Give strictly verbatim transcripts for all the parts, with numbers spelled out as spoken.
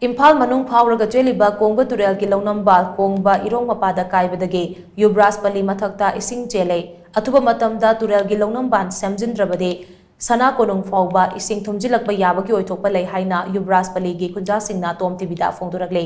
ꯏꯝꯐꯥꯜ ꯃꯅꯨꯡ ꯐꯥꯎꯔꯒ ꯆꯦꯜꯂꯤꯕ ꯀꯣꯡꯕ ꯇꯨꯔꯦꯜꯒꯤ ꯂꯧꯅꯝꯕꯥꯜ ꯀꯣꯡꯕ ꯏꯔꯣꯡ ꯃꯄꯥꯗ ꯀꯥꯏꯕꯗꯒꯤ ꯌꯨꯕ꯭ꯔꯥꯖ ꯄꯜꯂꯤ ꯃꯊꯛꯇ ꯏꯁꯤꯡ ꯆꯦꯜꯂꯦ꯫ ꯑꯊꯨꯕ ꯃꯇꯝꯗ ꯇꯨꯔꯦꯜꯒꯤ ꯂꯧꯅꯝꯕꯥꯟ ꯁꯦꯝꯖꯤꯟꯗ꯭ꯔꯕꯗꯤ ꯁꯅꯥ ꯀꯣꯅꯨꯡ ꯐꯥꯎꯕ ꯏꯁꯤꯡ ꯊꯨꯝꯖꯤꯜꯂꯛꯄ ꯌꯥꯕꯒꯤ ꯑꯣꯏꯊꯣꯛꯄ ꯂꯩ ꯍꯥꯏꯅ ꯌꯨꯕ꯭ꯔꯥꯖ ꯄꯜꯂꯤꯒꯤ ꯈꯨꯟꯖꯥꯁꯤꯡꯅ ꯇꯣꯝ ꯇꯤꯚꯤꯗ ꯐꯣꯡꯗꯣꯔꯛꯂꯤ꯫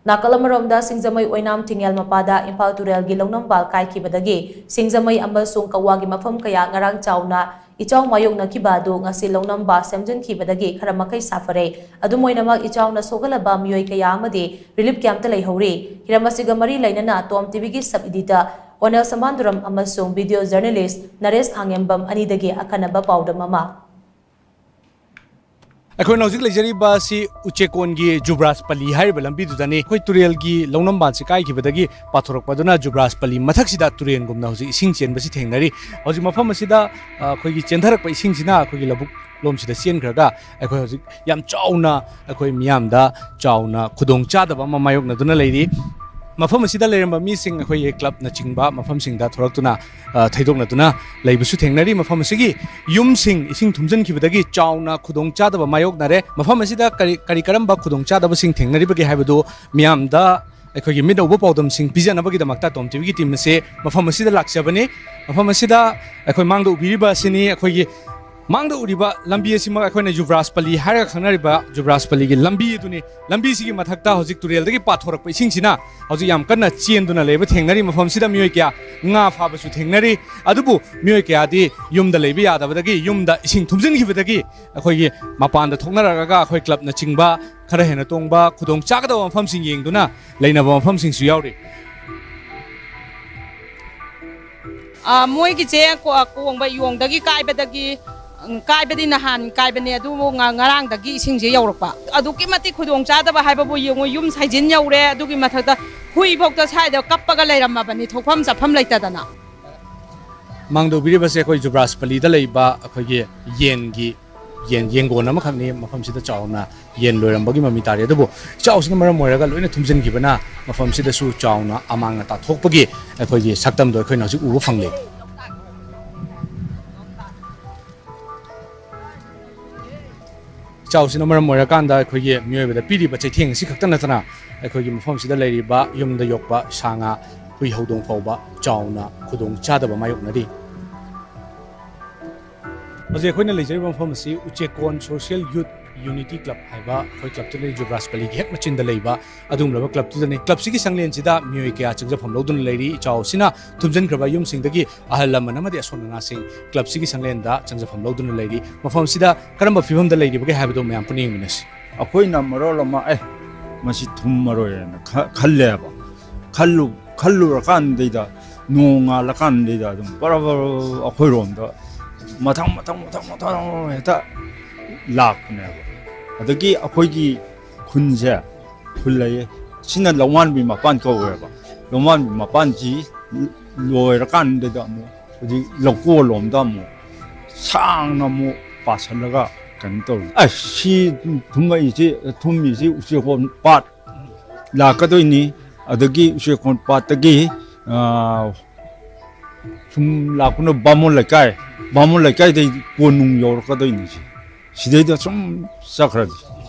ꯅꯥꯀꯜ ꯑꯃꯔꯣꯝꯗ, ꯁꯤꯡꯖꯃꯩ ꯑꯣꯏꯅꯥꯝ ꯊꯤꯡꯉꯦꯜ ꯃꯄꯥꯗ ꯏꯝꯐꯥꯜ ꯇꯨꯔꯦꯜꯒꯤ ꯂꯧꯅꯝꯕꯥꯜ ꯀꯥꯏꯈꯤꯕꯗꯒꯤ ꯁꯤꯡꯖꯃꯩ ꯑꯃꯁꯨꯡ ꯀꯋꯥꯒꯤ ꯃꯐꯝ ꯀꯌꯥ ꯉꯔꯥꯡ ꯆꯥꯎꯅ ꯏꯆꯥꯎ ꯃꯥꯌꯣꯛꯅꯈꯤꯕ ꯑꯗꯨ ꯉꯁꯤ ꯂꯧꯅꯝꯕꯥꯜ ꯁꯦꯝꯖꯤꯟꯈꯤꯕꯗꯒꯤ ꯈꯔ ꯃꯈꯩ ꯁꯥꯐꯔꯦ꯫ ꯑꯗꯨꯝ ꯑꯣꯏꯅꯃꯛ, ꯏꯆꯥꯎꯅ ꯁꯣꯛꯍꯜꯂꯕ ꯃꯤꯑꯣꯏ ꯀꯌꯥ ꯑꯃꯗꯤ ꯔꯤꯂꯤꯐ ꯀꯦꯝꯞꯇ ꯂꯩꯍꯧꯔꯤ꯫ ꯍꯤꯔꯝ ꯑꯁꯤꯒ ꯃꯔꯤ ꯂꯩꯅꯅ ꯇꯣꯝ ꯇꯤꯚꯤꯒꯤ ꯁꯕ ꯏꯗꯤꯇꯔ ꯑꯣꯅꯦꯜ ꯁꯃꯥꯟꯗꯨꯔꯝ ꯑꯃꯁꯨꯡ ꯚꯤꯗꯤꯑꯣ ꯖꯔꯅꯦꯂꯤꯁ ꯅꯔꯦꯁ ꯈꯥꯡꯉꯦꯝꯕꯝ ꯑꯅꯤꯗꯒꯤ ꯑꯈꯟꯅꯕ ꯄꯥꯎꯗꯝ ꯑꯃ꯫ ꯑꯩꯈꯣꯏꯅ ꯍꯧꯖꯤꯛ ꯂꯩꯖꯔꯤꯕ ꯑꯁꯤ ꯎꯆꯦꯀꯣꯟꯒꯤ ꯖꯨꯕ꯭ꯔꯥꯖ ꯄꯜꯂꯤ ꯍꯥꯏꯔꯤꯕ ꯂꯝꯕꯤꯗꯨꯗꯅꯤ꯫ ꯑꯩꯈꯣꯏ ꯇꯨꯔꯦꯜꯒꯤ ꯂꯧꯅꯝꯕꯥꯟꯁꯤ ꯀꯥꯏꯈꯤꯕꯗꯒꯤ ꯄꯥꯊꯣꯔꯛꯄꯗꯨꯅ ꯖꯨꯕ꯭ꯔꯥꯖ ꯄꯜꯂꯤ ꯃꯊꯛꯁꯤꯗ ꯇꯨꯔꯦꯜꯒꯨꯝꯅ ꯍꯧꯖꯤꯛ ꯏꯁꯤꯡ ꯆꯦꯟꯕꯁꯤ ꯊꯦꯡꯅꯔꯤ꯫ ꯍꯧꯖꯤꯛ ꯃꯐꯝ ꯑꯁꯤꯗ, ꯑ, ꯑꯩꯈꯣꯏꯒꯤ ꯆꯦꯟꯊꯔꯛꯄ ꯏꯁꯤꯡꯁꯤꯅ ꯑꯩꯈꯣꯏꯒꯤ ꯂꯧꯕꯨꯛ ꯂꯣꯝꯁꯤꯗ ꯆꯦꯟꯈ꯭ꯔꯒ ꯑꯩꯈꯣꯏ ꯍꯧꯖꯤꯛ ꯌꯥꯝ ꯆꯥꯎꯅ ꯑꯩꯈꯣꯏ ꯃꯤꯌꯥꯝꯗ ꯆꯥꯎꯅ ꯈꯨꯗꯣꯡ ꯆꯥꯗꯕ ꯑꯃ ꯃꯥꯌꯣꯛꯅꯗꯨꯅ ꯂꯩꯔꯤ꯫ ꯃꯐꯝ ꯑꯁꯤꯗ ꯂꯩꯔꯝꯕ ꯃꯤꯁꯤꯡ ꯑꯩꯈꯣꯏꯒꯤ ꯀ꯭ꯂꯕꯅꯆꯤꯡꯕ ꯃꯐꯝꯁꯤꯡꯗ ꯊꯣꯔꯛꯇꯨꯅ, ꯑ, ꯊꯩꯗꯣꯛꯅꯗꯨꯅ ꯂꯩꯕꯁꯨ ꯊꯦꯡꯅꯔꯤ꯫ ꯃꯐꯝ ꯑꯁꯤꯒꯤ ꯌꯨꯝꯁꯤꯡ ꯏꯁꯤꯡ ꯊꯨꯝꯖꯤꯟꯈꯤꯕꯗꯒꯤ ꯆꯥꯎꯅ ꯈꯨꯗꯣꯡ ꯆꯥꯗꯕ ꯃꯥꯌꯣꯛꯅꯔꯦ꯫ ꯃꯐꯝ ꯑꯁꯤꯗ ꯀꯔꯤ, ꯀꯔꯤ ꯀꯔꯝꯕ ꯈꯨꯗꯣꯡ ꯆꯥꯗꯕꯁꯤꯡ ꯊꯦꯡꯅꯔꯤꯕꯒꯦ ꯍꯥꯏꯕꯗꯨ ꯃꯤꯌꯥꯝꯗ ꯑꯩꯈꯣꯏꯒꯤ ꯃꯤꯠꯅ ꯎꯕ ꯄꯥꯎꯗꯝꯁꯤꯡ ꯄꯤꯖꯅꯕꯒꯤꯗꯃꯛꯇ ꯇꯣꯝ ꯇꯤꯚꯤꯒꯤ ꯇꯤꯝ ꯑꯁꯤ ꯃꯐꯝ ꯑꯁꯤꯗ ꯂꯥꯛꯆꯕꯅꯤ꯫ ꯃꯐꯝ ꯑꯁꯤꯗ ꯑꯩꯈꯣꯏ ꯃꯥꯡꯗ ꯎꯕꯤꯔꯤꯕ ꯑꯁꯤꯅꯤ꯫ ꯑꯩꯈꯣꯏꯒꯤ ꯃꯥꯡꯗ ꯎꯔꯤꯕ ꯂꯝꯕꯤ ꯑꯁꯤꯃꯛ ꯑꯩꯈꯣꯏꯅ ꯌꯨꯕ꯭ꯔꯥꯖ ꯄꯜꯂꯤ ꯍꯥꯏꯔꯒ ꯈꯪꯅꯔꯤꯕ ꯖꯨꯕ꯭ꯔꯥꯖ ꯄꯜꯂꯤꯒꯤ ꯂꯝꯕꯤ ꯑꯗꯨꯅꯤ꯫ ꯂꯝꯕꯤꯁꯤꯒꯤ ꯃꯊꯛꯇ ꯍꯧꯖꯤꯛ ꯇꯨꯔꯦꯜꯗꯒꯤ ꯄꯥꯊꯣꯔꯛꯄ ꯏꯁꯤꯡꯁꯤꯅ ꯍꯧꯖꯤꯛ ꯌꯥꯝ ꯀꯟꯅ ꯆꯦꯟꯗꯨꯅ ꯂꯩꯕ ꯊꯦꯡꯅꯔꯤ꯫ ꯃꯐꯝꯁꯤꯗ ꯃꯤꯑꯣꯏ ꯀꯌꯥ ꯉꯥ ꯐꯥꯕꯁꯨ ꯊꯦꯡꯅꯔꯤ꯫ ꯑꯗꯨꯕꯨ ꯃꯤꯑꯣꯏ ꯀꯌꯥꯗꯤ ꯌꯨꯝꯗ ꯂꯩꯕ ꯌꯥꯗꯕꯗꯒꯤ ꯌꯨꯝꯗ ꯏꯁꯤꯡ ꯊꯨꯝꯖꯤꯟꯈꯤꯕꯗꯒꯤ ꯑꯩꯈꯣꯏꯒꯤ ꯃꯄꯥꯟꯗ ꯊꯣꯛꯅꯔꯛꯑꯒ ꯑꯩꯈꯣꯏ ꯀ꯭ꯂꯕꯅꯆꯤꯡꯕ ꯈꯔ ꯍꯦꯟꯅ ꯇꯣꯡꯕ ꯈꯨꯗꯣꯡ ꯆꯥꯒꯗꯕ ꯃꯐꯝꯁꯤꯡ ꯌꯦꯡꯗꯨꯅ ꯂꯩꯅꯕ ꯃꯐꯝꯁꯤꯡꯁꯨ ꯌꯥꯎꯔꯤ꯫ ꯑ, ꯃꯣꯏꯒꯤꯁꯦ ꯀꯣ-, ꯀꯣꯡꯕ ꯌꯣꯡꯗꯒꯤ ꯀꯥꯏꯕꯗꯒꯤ, ꯎꯝ, ꯀꯥꯏꯕꯗꯤ ꯅꯍꯥꯟ ꯀꯥꯏꯕꯅꯦ, ꯑꯗꯨꯕꯨ ꯉ-, ꯉꯔꯥꯡꯗꯒꯤ ꯏꯁꯤꯡꯁꯦ ꯌꯧꯔꯛꯄ꯫ ꯑꯗꯨꯛꯀꯤ ꯃꯇꯤꯛ ꯈꯨꯗꯣꯡ ꯆꯥꯗꯕ ꯍꯥꯏꯕꯕꯨ ꯌꯦꯡꯉꯨ, ꯌꯨꯝ ꯁꯥꯏꯖꯤꯟ ꯌꯧꯔꯦ, ꯑꯗꯨꯒꯤ ꯃꯊꯛꯇ ꯍꯨꯏꯐꯧꯗ ꯁ꯭ꯋꯥꯏꯗ ꯀꯞꯄꯒ ꯂꯩꯔꯝꯃꯕꯅꯤ, ꯊꯣꯛꯐꯝ ꯆꯠꯐꯝ ꯂꯩꯇꯗꯅ꯫ ꯃꯥꯡꯗꯧꯕꯤꯔꯤꯕꯁꯦ ꯑꯩꯈꯣꯏ ꯖꯨꯕ꯭ꯔꯥꯖ ꯄꯂꯤꯗ ꯂꯩꯕ ꯑꯩꯈꯣꯏꯒꯤ ꯌꯦꯟꯒꯤ, ꯌꯦꯟ ꯌꯦꯡꯒꯣꯟ ꯑꯃꯈꯛꯅꯤ꯫ ꯃꯐꯝꯁꯤꯗ ꯆꯥꯎꯅ ꯌꯦꯟ ꯂꯣꯏꯔꯝꯕꯒꯤ ꯃꯃꯤ ꯇꯥꯔꯤ꯫ ꯑꯗꯨꯕꯨ ꯏꯆꯥꯎꯁꯤꯅ ꯃꯔꯝ ꯑꯣꯏꯔꯒ ꯂꯣꯏꯅ ꯊꯨꯝꯖꯤꯟꯈꯤꯕꯅ ꯃꯐꯝꯁꯤꯗꯁꯨ ꯆꯥꯎꯅ ꯑꯃꯥꯡ ꯑꯇꯥ ꯊꯣꯛꯄꯒꯤ ꯑꯩꯈꯣꯏꯒꯤ ꯁꯛꯇꯝꯗꯣ ꯑꯩꯈꯣꯏꯅ ꯍꯧꯖꯤꯛ ꯎꯕ ꯐꯪꯂꯤ꯫ ꯏꯆꯥꯎꯁꯤꯅ ꯃꯔꯝ ꯑꯣꯏꯔꯀꯥꯟꯗ ꯑꯩꯈꯣꯏꯒꯤ ꯃꯤꯑꯣꯏꯕꯗ ꯄꯤꯔꯤꯕ ꯆꯩꯊꯦꯡ ꯑꯁꯤ ꯈꯛꯇ ꯅꯠꯇꯅ ꯑꯩꯈꯣꯏꯒꯤ ꯃꯐꯝꯁꯤꯗ ꯂꯩꯔꯤꯕ ꯌꯨꯝꯗ ꯌꯣꯛꯄ ꯁꯥ ꯉꯥ, ꯍꯨꯏ ꯍꯧꯗꯣꯡ ꯐꯥꯎꯕ ꯆꯥꯎꯅ ꯈꯨꯗꯣꯡ ꯆꯥꯗꯕ ꯃꯥꯌꯣꯛꯅꯔꯤ꯫ ꯍꯧꯖꯤꯛ ꯑꯩꯈꯣꯏꯅ ꯂꯩꯖꯔꯤꯕ ꯃꯐꯝ ꯑꯁꯤ ꯎꯆꯦꯛꯀꯣꯟ ꯁꯣꯁꯤꯌꯦꯜ ꯌꯨꯠ ꯌꯨꯅꯤꯇꯤ ꯀ꯭ꯂꯕ ꯍꯥꯏꯕ ꯑꯩꯈꯣꯏ ꯀ꯭ꯂꯕꯇꯨ ꯂꯩ, ꯖꯨꯕ꯭ꯔꯥꯖ ꯄꯂꯤꯒꯤ ꯍꯦꯛ ꯃꯆꯤꯟꯗ ꯂꯩꯕ ꯑꯗꯨꯒꯨꯝꯂꯕ ꯀ꯭ꯂꯕꯇꯨꯗꯅꯤ꯫ ꯀ꯭ꯂꯕꯁꯤꯒꯤ ꯁꯪꯂꯦꯟꯁꯤꯗ ꯃꯤꯑꯣꯏ ꯀꯌꯥ ꯆꯪꯖꯐꯝ ꯂꯧꯗꯨꯅ ꯂꯩꯔꯤ꯫ ꯏꯆꯥꯎ ꯑꯁꯤꯅ ꯊꯨꯝꯖꯤꯟꯈ꯭ꯔꯕ ꯌꯨꯝꯁꯤꯡꯗꯒꯤ ꯑꯍꯜ ꯂꯃꯟ ꯑꯃꯗꯤ ꯑꯁꯣꯟ ꯑꯉꯥꯁꯤꯡ ꯀ꯭ꯂꯕꯁꯤꯒꯤ ꯁꯪꯂꯦꯟꯗ ꯆꯪꯖꯐꯝ ꯂꯧꯗꯨꯅ ꯂꯩꯔꯤ꯫ ꯃꯐꯝ ꯑꯁꯤꯗ ꯀꯔꯝꯕ ꯐꯤꯕꯝꯗ ꯂꯩꯔꯤꯕꯒꯦ ꯍꯥꯏꯕꯗꯨ ꯃꯌꯥꯝ ꯄꯨꯟꯅ ꯌꯦꯡꯃꯤꯟꯅꯁꯤ꯫ ꯑꯩꯈꯣꯏꯅ ꯃꯔꯣꯜ ꯑꯃ, "ꯑꯦ, ꯃꯁꯤ ꯊꯨꯝꯃꯔꯣꯏ" ꯍꯥꯏꯅ ꯈ-, ꯈꯜꯂꯦꯕ꯫ ꯈꯜꯂꯨ-, ꯈꯜꯂꯨꯔꯀꯥꯟꯗꯩꯗ, ꯅꯣꯡꯉꯥꯜꯂꯀꯥꯟꯗꯩꯗ ꯑꯗꯨꯝ ꯕꯔ ꯕꯔ ꯑꯩꯈꯣꯏꯔꯣꯝꯗ ꯃꯊꯪ, ꯃꯊꯪ, ꯃꯊꯪ, ꯃꯊꯪ ꯍꯦꯛꯇ ꯂꯥꯛꯄꯅꯦꯕ꯫ ꯑꯗꯒꯤ ꯑꯩꯈꯣꯏꯒꯤ ꯈꯨꯟꯁꯦ, ꯈꯨꯜ ꯂꯩꯌꯦ, ꯁꯤꯅ ꯂꯧꯃꯥꯟꯕꯤ ꯃꯄꯥꯟ ꯀꯧꯋꯦꯕ꯫ ꯂꯧꯃꯥꯟꯕꯤ ꯃꯄꯥꯟꯁꯤ ꯂꯣꯏꯔꯀꯥꯟꯗꯩꯗ ꯑꯃꯨꯛ ꯍꯧꯖꯤꯛ ꯂꯧꯀꯣꯜꯂꯣꯝꯗ ꯑꯃꯨꯛ ꯁꯥꯡꯅ ꯑꯃꯨꯛ ꯄꯥꯁꯜꯂꯒ ꯀꯩꯅꯣ ꯇꯧꯔꯤ꯫ ꯑꯁ, ꯁꯤ ꯊꯨꯝꯃꯛꯏꯁꯤ, ꯊꯨꯝꯃꯤꯁꯤ ꯎꯆꯦꯛꯀꯣꯟ ꯄꯥꯠ ꯂꯥꯛꯀꯗꯣꯏꯅꯤ꯫ ꯑꯗꯒꯤ ꯎꯆꯦꯛꯀꯣꯟ ꯄꯥꯠꯇꯒꯤ, ꯑꯥ, ꯁꯨꯝ ꯂꯥꯛꯄꯅ ꯕꯥꯃꯣꯟ ꯂꯩꯀꯥꯏ, ꯕꯥꯃꯣꯟ ꯂꯩꯀꯥꯏꯗꯩ ꯀꯣꯅꯨꯡ ꯌꯧꯔꯛꯀꯗꯣꯏꯅꯤ꯫ ꯁꯤ ꯁꯤꯗꯩꯗ ꯁꯨꯝ ꯆꯠꯈ꯭ꯔꯗꯤ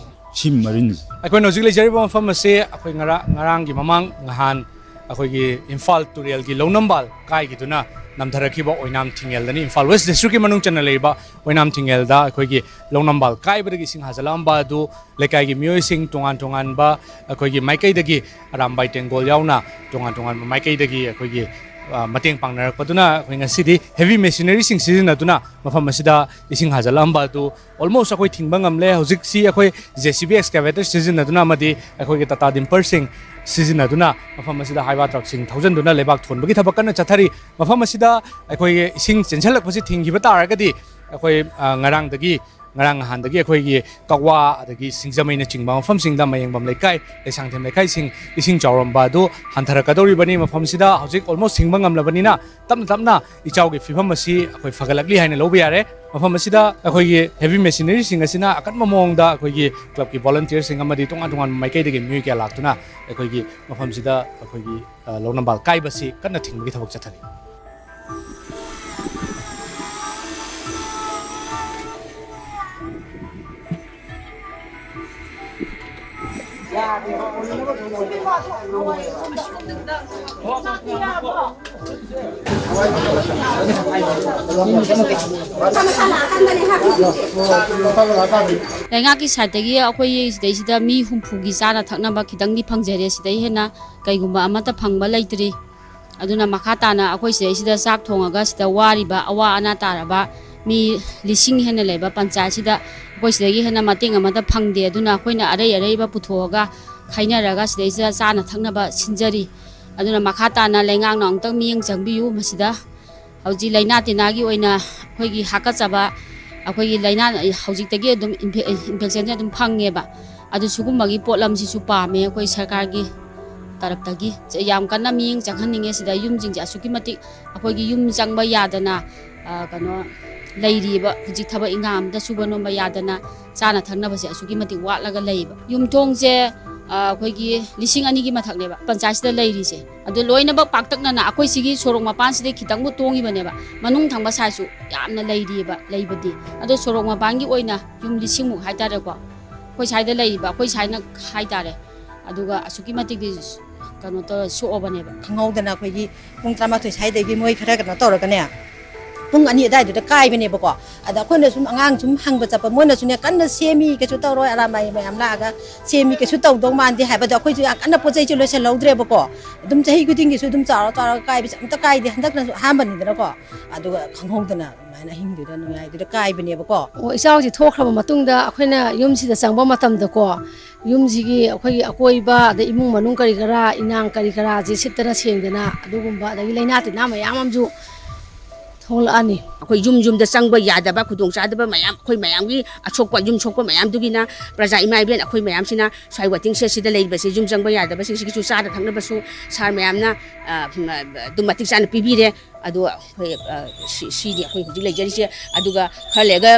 ꯁꯤ ꯃꯔꯤꯅꯤ꯫ ꯑꯩꯈꯣꯏꯅ ꯍꯧꯖꯤꯛ ꯂꯩꯖꯔꯤꯕ ꯃꯐꯝ ꯑꯁꯤ ꯑꯩꯈꯣꯏ ꯉꯔꯥꯡ, ꯉꯔꯥꯡꯒꯤ ꯃꯃꯥꯡ ꯅꯍꯥꯟ ꯑꯩꯈꯣꯏꯒꯤ ꯏꯝꯐꯥꯜ ꯇꯨꯔꯦꯜꯒꯤ ꯂꯧꯅꯝꯕꯥꯜ ꯀꯥꯏꯈꯤꯗꯨꯅ ꯅꯝꯊꯔꯛꯈꯤꯕ ꯑꯣꯏꯅꯥꯝ ꯊꯤꯡꯉꯦꯜꯗꯅꯤ꯫ ꯏꯝꯐꯥꯜ ꯋꯦꯁ ꯗꯤꯁꯇ꯭ꯔꯤꯛꯀꯤ ꯃꯅꯨꯡ ꯆꯟꯅ ꯂꯩꯔꯤꯕ ꯑꯣꯏꯅꯥꯝ ꯊꯤꯡꯉꯦꯜꯗ ꯑꯩꯈꯣꯏꯒꯤ ꯂꯧꯅꯝꯕꯥꯜ ꯀꯥꯏꯕꯗꯒꯤ ꯏꯁꯤꯡ ꯍꯥꯖꯤꯜꯂꯛꯑꯝꯕ ꯑꯗꯨ ꯂꯩꯀꯥꯏꯒꯤ ꯃꯤꯑꯣꯏꯁꯤꯡ ꯇꯣꯉꯥꯟ ꯇꯣꯉꯥꯟꯕ ꯑꯩꯈꯣꯏꯒꯤ ꯃꯥꯏꯀꯩꯗꯒꯤ, ꯑꯔꯥꯝꯕꯥꯏ ꯇꯦꯡꯒꯣꯜ ꯌꯥꯎꯅ ꯇꯣꯉꯥꯟ ꯇꯣꯉꯥꯟꯕ ꯃꯥꯏꯀꯩꯗꯒꯤ ꯑꯩꯈꯣꯏꯒꯤ, ꯑ, ꯃꯇꯦꯡ ꯄꯥꯡꯅꯔꯛꯄꯗꯨꯅ ꯑꯩꯈꯣꯏ ꯉꯁꯤꯗꯤ heavy machineryꯁꯤꯡ ꯁꯤꯖꯤꯟꯅꯗꯨꯅ ꯃꯐꯝ ꯑꯁꯤꯗ ꯏꯁꯤꯡ ꯍꯥꯖꯤꯜꯂꯛꯑꯝꯕ ꯑꯗꯨ almost ꯑꯩꯈꯣꯏ ꯊꯤꯡꯕ ꯉꯝꯂꯦ꯫ ꯍꯧꯖꯤꯛꯁꯤ ꯑꯩꯈꯣꯏ JCB excavator ꯁꯤꯖꯤꯟꯅꯗꯨꯅ ꯑꯃꯗꯤ ꯑꯩꯈꯣꯏꯒꯤ Tata dumperꯁꯤꯡ ꯁꯤꯖꯤꯟꯅꯗꯨꯅ ꯃꯐꯝ ꯑꯁꯤꯗ ꯍꯥꯏꯋꯥ ꯇ꯭ꯔꯛꯁꯤꯡ ꯊꯧꯖꯤꯟꯗꯨꯅ ꯂꯩꯕꯥꯛ ꯊꯣꯟꯕꯒꯤ ꯊꯕꯛ ꯀꯟꯅ ꯆꯠꯊꯔꯤ꯫ ꯃꯐꯝ ꯑꯁꯤꯗ ꯑꯩꯈꯣꯏꯒꯤ ꯏꯁꯤꯡ ꯆꯦꯟꯁꯤꯜꯂꯛꯄꯁꯤ ꯊꯤꯡꯈꯤꯕ ꯇꯥꯔꯒꯗꯤ ꯑꯩꯈꯣꯏ, ꯑ, ꯉꯔꯥꯡꯗꯒꯤ, ꯉꯔꯥꯡ ꯅꯍꯥꯟꯗꯒꯤ ꯑꯩꯈꯣꯏꯒꯤ ꯀꯛꯋꯥ ꯑꯗꯒꯤ ꯁꯤꯡꯖꯃꯩꯅꯆꯤꯡꯕ ꯃꯐꯝꯁꯤꯡꯗ ꯃꯌꯦꯡꯕꯝ ꯂꯩꯀꯥꯏ, ꯂꯩꯁꯥꯡꯊꯦꯝ ꯂꯩꯀꯥꯏꯁꯤꯡ ꯏꯁꯤꯡ ꯆꯥꯎꯔꯝꯕ ꯑꯗꯨ ꯍꯟꯊꯔꯛꯀꯗꯧꯔꯤꯕꯅꯤ꯫ ꯃꯐꯝꯁꯤꯗ ꯍꯧꯖꯤꯛ almost ꯊꯤꯡꯕ ꯉꯝꯂꯕꯅꯤꯅ ꯇꯞꯅ ꯇꯞꯅ ꯏꯆꯥꯎꯒꯤ ꯐꯤꯕꯝ ꯑꯁꯤ ꯑꯩꯈꯣꯏ ꯐꯒꯠꯂꯛꯂꯤ ꯍꯥꯏꯅ ꯂꯧꯕ ꯌꯥꯔꯦ꯫ ꯃꯐꯝ ꯑꯁꯤꯗ ꯑꯩꯈꯣꯏꯒꯤ heavy machineryꯁꯤꯡ ꯑꯁꯤꯅ ꯑꯀꯟꯕ ꯃꯑꯣꯡꯗ ꯑꯩꯈꯣꯏꯒꯤ clubꯀꯤ volunteerꯁꯤꯡ ꯑꯃꯗꯤ ꯇꯣꯉꯥꯟ ꯇꯣꯉꯥꯟꯕ ꯃꯥꯏꯀꯩꯗꯒꯤ ꯃꯤꯑꯣꯏ ꯀꯌꯥ ꯂꯥꯛꯇꯨꯅ ꯑꯩꯈꯣꯏꯒꯤ ꯃꯐꯝꯁꯤꯗ ꯑꯩꯈꯣꯏꯒꯤ, ꯑ, ꯂꯧꯅꯝꯕꯥꯜ ꯀꯥꯏꯕꯁꯤ ꯀꯟꯅ ꯊꯤꯡꯕꯒꯤ ꯊꯕꯛ ꯆꯠꯊꯔꯤ꯫ ꯂꯩꯉꯥꯛꯀꯤ ꯁꯥꯏꯠꯇꯒꯤ ꯑꯩꯈꯣꯏ ꯁꯤꯗꯩꯁꯤꯗ ꯃꯤ ꯍꯨꯝꯐꯨꯒꯤ ꯆꯥꯅ ꯊꯛꯅꯕ ꯈꯤꯇꯪꯗꯤ ꯐꯪꯖꯔꯦ꯫ ꯁꯤꯗꯩ ꯍꯦꯟꯅ ꯀꯩꯒꯨꯝꯕ ꯑꯃꯠꯇ ꯐꯪꯕ ꯂꯩꯇ꯭ꯔꯤ꯫ ꯑꯗꯨꯅ ꯃꯈꯥ ꯇꯥꯅ ꯑꯩꯈꯣꯏ ꯁꯤꯗꯩꯁꯤꯗ ꯆꯥꯛ ꯊꯣꯡꯉꯒ ꯁꯤꯗ ꯋꯥꯔꯤꯕ ꯑꯋꯥ ꯑꯅꯥ ꯇꯥꯔꯕ ꯃꯤ ꯂꯤꯁꯤꯡ ꯍꯦꯟꯅ ꯂꯩꯕ ꯄꯟꯆꯥꯌꯠꯁꯤꯗ ꯑꯩꯈꯣꯏ ꯁꯤꯗꯒꯤ ꯍꯦꯟꯅ ꯃꯇꯦꯡ ꯑꯃꯠꯇ ꯐꯪꯗꯦ꯫ ꯑꯗꯨꯅ ꯑꯩꯈꯣꯏꯅ ꯑꯔꯩ ꯑꯔꯩꯕ ꯄꯨꯊꯣꯛꯑꯒ ꯈꯥꯏꯅꯔꯒ ꯁꯤꯗꯩꯁꯤꯗ ꯆꯥꯅ ꯊꯛꯅꯕ ꯁꯤꯟꯖꯔꯤ꯫ ꯑꯗꯨꯅ ꯃꯈꯥ ꯇꯥꯅ ꯂꯩꯉꯥꯛꯅ ꯑꯃꯨꯛꯇꯪ ꯃꯤꯠꯌꯦꯡ ꯆꯪꯕꯤꯌꯨ ꯃꯁꯤꯗ꯫ ꯍꯧꯖꯤꯛ ꯂꯥꯏꯅꯥ ꯇꯤꯟꯅꯥꯒꯤ ꯑꯣꯏꯅ ꯑꯩꯈꯣꯏꯒꯤ ꯍꯥꯀꯠꯆꯕ, ꯑꯩꯈꯣꯏꯒꯤ ꯂꯥꯏꯅꯥ ꯍꯧꯖꯤꯛꯇꯒꯤ ꯑꯗꯨꯝ ꯏꯟꯐꯦ-, ꯏꯟꯐꯦꯛꯁꯟꯁꯦ ꯑꯗꯨꯝ ꯐꯪꯉꯦꯕ꯫ ꯑꯗꯨ ꯁꯤꯒꯨꯝꯕꯒꯤ ꯄꯣꯠꯂꯝꯁꯤꯁꯨ ꯄꯥꯝꯃꯦ ꯑꯩꯈꯣꯏ ꯁꯔꯀꯥꯔꯒꯤ ꯇꯔꯞꯇꯒꯤ꯫ ꯌꯥꯝ ꯀꯟꯅ ꯃꯤꯠꯌꯦꯡ ꯆꯪꯍꯟꯅꯤꯡꯉꯦ꯫ ꯁꯤꯗ ꯌꯨꯝꯁꯤꯡꯁꯦ ꯑꯁꯨꯛꯀꯤ ꯃꯇꯤꯛ ꯑꯩꯈꯣꯏꯒꯤ ꯌꯨꯝ ꯆꯪꯕ ꯌꯥꯗꯅ, ꯑ, ꯀꯩꯅꯣ ꯂꯩꯔꯤꯕ, ꯍꯧꯖꯤꯛ ꯊꯕꯛ ꯏꯪꯈꯥꯡ ꯑꯝꯇ ꯁꯨꯕ ꯅꯣꯝꯕ ꯌꯥꯗꯅ ꯆꯥꯅ ꯊꯛꯅꯕꯁꯦ ꯑꯁꯨꯛꯀꯤ ꯃꯇꯤꯛ ꯋꯥꯠꯂꯒ ꯂꯩꯌꯦꯕ꯫ ꯌꯨꯝꯊꯣꯡꯁꯦ, ꯑ, ꯑꯩꯈꯣꯏꯒꯤ ꯂꯤꯁꯤꯡ ꯑꯅꯤꯒꯤ ꯃꯊꯛꯅꯦꯕ ꯄꯟꯆꯥꯌꯠꯁꯤꯗ ꯂꯩꯔꯤꯁꯦ꯫ ꯑꯗꯣ ꯂꯣꯏꯅꯃꯛ ꯄꯥꯛꯇꯛꯅꯅ ꯑꯩꯈꯣꯏ ꯁꯤꯒꯤ ꯁꯣꯔꯣꯛ ꯃꯄꯥꯟꯁꯤꯗꯩ ꯈꯤꯇꯪꯕꯨ ꯇꯣꯡꯉꯤꯕꯅꯦꯕ, ꯃꯅꯨꯡ ꯊꯪꯕ ꯁꯥꯏꯠꯁꯨ ꯌꯥꯝꯅ ꯂꯩꯔꯤꯑꯕ ꯂꯩꯕꯗꯤ꯫ ꯑꯗꯣ ꯁꯣꯔꯣꯛ ꯃꯄꯥꯟꯒꯤ ꯑꯣꯏꯅ ꯌꯨꯝ ꯂꯤꯁꯤꯡꯃꯨꯛ ꯍꯥꯏꯇꯥꯔꯦꯀꯣ, ꯑꯩꯈꯣꯏ ꯁ꯭ꯋꯥꯏꯗ ꯂꯩꯔꯤꯕ, ꯑꯩꯈꯣꯏ ꯁ꯭ꯋꯥꯏꯅ ꯍꯥꯏꯇꯥꯔꯦ꯫ ꯑꯗꯨꯒ ꯑꯁꯨꯛꯀꯤ ꯃꯇꯤꯛꯇꯤ ꯀꯩꯅꯣ ꯇꯧꯔ ꯁꯣꯛꯑꯕꯅꯦꯕ꯫ ꯈꯪꯍꯧꯗꯅ ꯑꯩꯈꯣꯏꯒꯤ ꯄꯨꯡ ꯇꯔꯥꯃꯥꯊꯣꯏ ꯁ꯭ꯋꯥꯏꯗꯒꯤ ꯃꯣꯏ ꯈꯔ ꯀꯩꯅꯣ ꯇꯧꯔꯒꯅꯦ, ꯄꯨꯡ ꯑꯅꯤ ꯑꯗꯨꯋꯥꯏꯗꯨꯗ ꯀꯥꯏꯕꯅꯦꯕꯀꯣ꯫ ꯑꯗ ꯑꯩꯈꯣꯏꯅ ꯁꯨꯝ ꯑꯉꯥꯡ ꯁꯨꯝ ꯍꯪꯕ ꯆꯠꯄ, ꯃꯣꯏꯅꯁꯨꯅꯦ ꯀꯟꯅ ꯁꯦꯝꯃꯤ, ꯀꯩꯁꯨ ꯇꯧꯔꯣꯏ, ꯑꯔꯥꯝꯕꯥꯏ ꯃꯌꯥꯝ ꯂꯥꯛꯑꯒ ꯁꯦꯝꯃꯤ, ꯀꯩꯁꯨ ꯇꯧꯗꯧ ꯃꯥꯟꯗꯦ ꯍꯥꯏꯕꯗꯣ ꯑꯩꯈꯣꯏꯁꯨ ꯌꯥꯝ ꯀꯟꯅ ꯄꯣꯠ ꯆꯩꯁꯦ ꯂꯣꯏꯁꯤꯜꯍꯧꯗ꯭ꯔꯦꯕꯀꯣ꯫ ꯑꯗꯨꯝ ꯆꯍꯤ ꯈꯨꯗꯤꯡꯒꯤꯁꯨ ꯑꯗꯨꯝ ꯆꯥꯎꯔ ꯆꯥꯎꯔꯒ ꯀꯥꯏꯕꯁꯦ ꯑꯝꯇ ꯀꯥꯏꯗꯦ, ꯍꯟꯗꯛꯅꯁꯨ ꯑꯍꯥꯟꯕꯅꯤꯗꯅꯀꯣ꯫ ꯑꯗꯨꯒ ꯈꯪꯍꯧꯗꯅ ꯑꯗꯨꯃꯥꯏꯅ ꯑꯍꯤꯡꯗꯨꯗ ꯅꯣꯡꯌꯥꯏꯗꯨꯗ ꯀꯥꯏꯕꯅꯦꯕꯀꯣ꯫ ꯑꯣ, ꯏꯆꯥꯎꯁꯤ ꯊꯣꯛꯈ꯭ꯔꯕ ꯃꯇꯨꯡꯗ ꯑꯩꯈꯣꯏꯅ ꯌꯨꯝꯁꯤꯗ ꯆꯪꯕ ꯃꯇꯝꯗꯀꯣ, ꯌꯨꯝꯁꯤꯒꯤ ꯑꯩꯈꯣꯏꯒꯤ ꯑꯀꯣꯏꯕ, ꯑꯗꯩ ꯏꯃꯨꯡ ꯃꯅꯨꯡ ꯀꯔꯤ ꯀꯔꯥ, ꯏꯅꯥꯡ ꯀꯔꯤ ꯀꯔꯥꯁꯦ ꯁꯤꯠꯇꯅ ꯁꯦꯡꯗꯅ, ꯑꯗꯨꯒꯨꯝꯕ, ꯑꯗꯒꯤ ꯂꯥꯏꯅꯥ ꯇꯤꯟꯅꯥ ꯃꯌꯥꯝ ꯑꯃꯁꯨ ꯊꯣꯛꯂꯛꯑꯅꯤ꯫ ꯑꯩꯈꯣꯏ ꯌꯨꯝ ꯌꯨꯝꯗ ꯆꯪꯕ ꯌꯥꯗꯕ ꯈꯨꯗꯣꯡꯆꯥꯗꯕ ꯃꯌꯥꯝ, ꯑꯩꯈꯣꯏ ꯃꯌꯥꯝꯒꯤ ꯑꯁꯣꯛꯄ, ꯌꯨꯝ ꯁꯣꯛꯄ ꯃꯌꯥꯝꯗꯨꯒꯤꯅ ꯄ꯭ꯔꯖꯥ ꯏꯃꯥ ꯏꯕꯦꯟ ꯑꯩꯈꯣꯏ ꯃꯌꯥꯝꯁꯤꯅ ꯁ꯭ꯋꯥꯏ waiting shed ꯁꯤꯗ ꯂꯩꯔꯤꯕꯁꯦ, ꯌꯨꯝ ꯆꯪꯕ ꯌꯥꯗꯕꯁꯤꯡꯁꯤꯒꯤꯁꯨ ꯆꯥꯅ ꯊꯛꯅꯕꯁꯨ ꯁꯥꯔ ꯃꯌꯥꯝꯅ, ꯑ, ꯑꯗꯨꯝ ꯃꯇꯤꯛ ꯆꯥꯅ ꯄꯤꯕꯤꯔꯦ꯫ ꯑꯗꯣ ꯑꯩꯈꯣꯏ, ꯑ, ꯁꯤ-, ꯁꯤꯅꯤ ꯑꯩꯈꯣꯏ ꯍꯧꯖꯤꯛ ꯂꯩꯖꯔꯤꯁꯦ꯫ ꯑꯗꯨꯒ ꯈꯔ ꯂꯩꯔꯒ,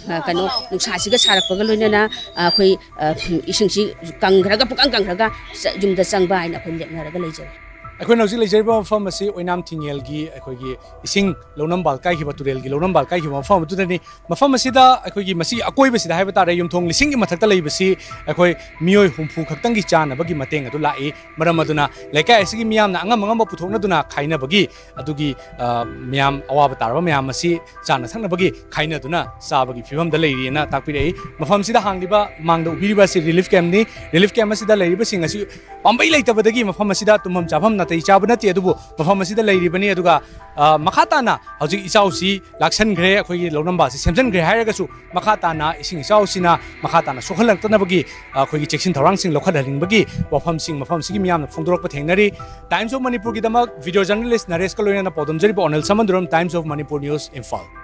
ꯑ, ꯀꯩꯅꯣ, ꯅꯨꯡꯁꯥꯁꯤꯒ ꯁꯥꯔꯛꯄꯒ ꯂꯣꯏꯅꯅ, ꯑ, ꯑꯩꯈꯣꯏ, ꯑ, ꯏꯁꯤꯡꯁꯤ ꯀꯪꯈ꯭ꯔꯒ, ꯄꯨꯀꯪ ꯀꯪꯈ꯭ꯔꯒ ꯆ-, ꯌꯨꯝꯗ ꯆꯪꯕ ꯍꯥꯏꯅ ꯑꯩꯈꯣꯏ ꯂꯦꯞꯅꯔꯒ ꯂꯩꯖꯔꯦ꯫ ꯑꯩꯈꯣꯏꯅ ꯍꯧꯖꯤꯛ ꯂꯩꯖꯔꯤꯕ ꯃꯐꯝ ꯑꯁꯤ ꯑꯣꯏꯅꯥꯝ ꯊꯤꯡꯉꯦꯜꯒꯤ ꯑꯩꯈꯣꯏꯒꯤ ꯏꯁꯤꯡ ꯂꯧꯅꯝꯕꯥꯜ ꯀꯥꯏꯈꯤꯕ, ꯇꯨꯔꯦꯜꯒꯤ ꯂꯧꯅꯝꯕꯥꯜ ꯀꯥꯏꯈꯤꯕ ꯃꯐꯝ ꯑꯗꯨꯗꯅꯤ꯫ ꯃꯐꯝ ꯑꯁꯤꯗ ꯑꯩꯈꯣꯏꯒꯤ ꯃꯁꯤꯒꯤ ꯑꯀꯣꯏꯕꯁꯤꯗ ꯍꯥꯏꯕ ꯇꯥꯔꯦ, ꯌꯨꯝꯊꯣꯡ ꯂꯤꯁꯤꯡꯒꯤ ꯃꯊꯛꯇ ꯂꯩꯕꯁꯤ ꯑꯩꯈꯣꯏ ꯃꯤꯑꯣꯏ ꯍꯨꯝꯐꯨ ꯈꯛꯇꯪꯒꯤ ꯆꯥꯅꯕꯒꯤ ꯃꯇꯦꯡ ꯑꯗꯨ ꯂꯥꯛꯏ꯫ ꯃꯔꯝ ꯑꯗꯨꯅ ꯂꯩꯀꯥꯏ ꯑꯁꯤꯒꯤ ꯃꯤꯌꯥꯝꯅ ꯑꯉꯝ ꯑꯉꯝꯕ ꯄꯨꯊꯣꯛꯅꯗꯨꯅ ꯈꯥꯏꯅꯕꯒꯤ ꯑꯗꯨꯒꯤ, ꯑ, ꯃꯌꯥꯝ ꯑꯋꯥꯕ ꯇꯥꯔꯕ ꯃꯌꯥꯝ ꯑꯁꯤ ꯆꯥꯅ ꯊꯛꯅꯕꯒꯤ ꯈꯥꯏꯅꯗꯨꯅ ꯆꯥꯕꯒꯤ ꯐꯤꯕꯝꯗ ꯂꯩꯔꯤꯑꯅ ꯇꯥꯛꯄꯤꯔꯛꯏ꯫ ꯃꯐꯝꯁꯤꯗ ꯍꯥꯡꯂꯤꯕ, ꯃꯥꯡꯗ ꯎꯕꯤꯔꯤꯕ ꯑꯁꯤ relief camp ꯅꯤ꯫ Relief camp ꯑꯁꯤꯗ ꯂꯩꯔꯤꯕꯁꯤꯡ ꯑꯁꯤ ꯄꯥꯝꯕꯩ ꯂꯩꯇꯕꯗꯒꯤ ꯃꯐꯝ ꯑꯁꯤꯗ ꯇꯨꯝꯐꯝ ꯆꯥꯐꯝ ꯅꯥꯇꯩ ꯆꯥꯕ ꯅꯠꯇꯦ, ꯑꯗꯨꯕꯨ ꯃꯐꯝ ꯑꯁꯤꯗ ꯂꯩꯔꯤꯕꯅꯤ꯫ ꯑꯗꯨꯒ, ꯑ, ꯃꯈꯥ ꯇꯥꯅ ꯍꯧꯖꯤꯛ ꯏꯆꯥꯎꯁꯤ ꯂꯥꯛꯁꯟꯈ꯭ꯔꯦ, ꯑꯩꯈꯣꯏꯒꯤ ꯂꯧꯅꯝꯕꯥꯜꯁꯤ ꯁꯦꯝꯖꯤꯟꯈ꯭ꯔꯦ ꯍꯥꯏꯔꯒꯁꯨ ꯃꯈꯥ ꯇꯥꯅ ꯏꯁꯤꯡ ꯏꯆꯥꯎꯁꯤꯅ ꯃꯈꯥ ꯇꯥꯅ ꯁꯣꯛꯍꯜꯂꯛꯇꯅꯕꯒꯤ, ꯑ, ꯑꯩꯈꯣꯏꯒꯤ ꯆꯦꯛꯁꯤꯟ ꯊꯧꯔꯥꯡꯁꯤꯡ ꯂꯧꯈꯠꯍꯟꯅꯤꯡꯕꯒꯤ ꯋꯥꯐꯝꯁꯤꯡ ꯃꯐꯝꯁꯤꯒꯤ ꯃꯤꯌꯥꯝꯅ ꯐꯣꯡꯗꯣꯔꯛꯄ ꯊꯦꯡꯅꯔꯤ꯫ Times of Manipurꯒꯤꯗꯃꯛ video journalist ꯅꯔꯦꯁꯀ ꯂꯣꯏꯅꯅ ꯄꯥꯎꯗꯝꯖꯔꯤꯕ ꯑꯣꯅꯤꯜ ꯁꯃꯟꯗꯨꯔꯝ, Times of Manipur News, Imphal.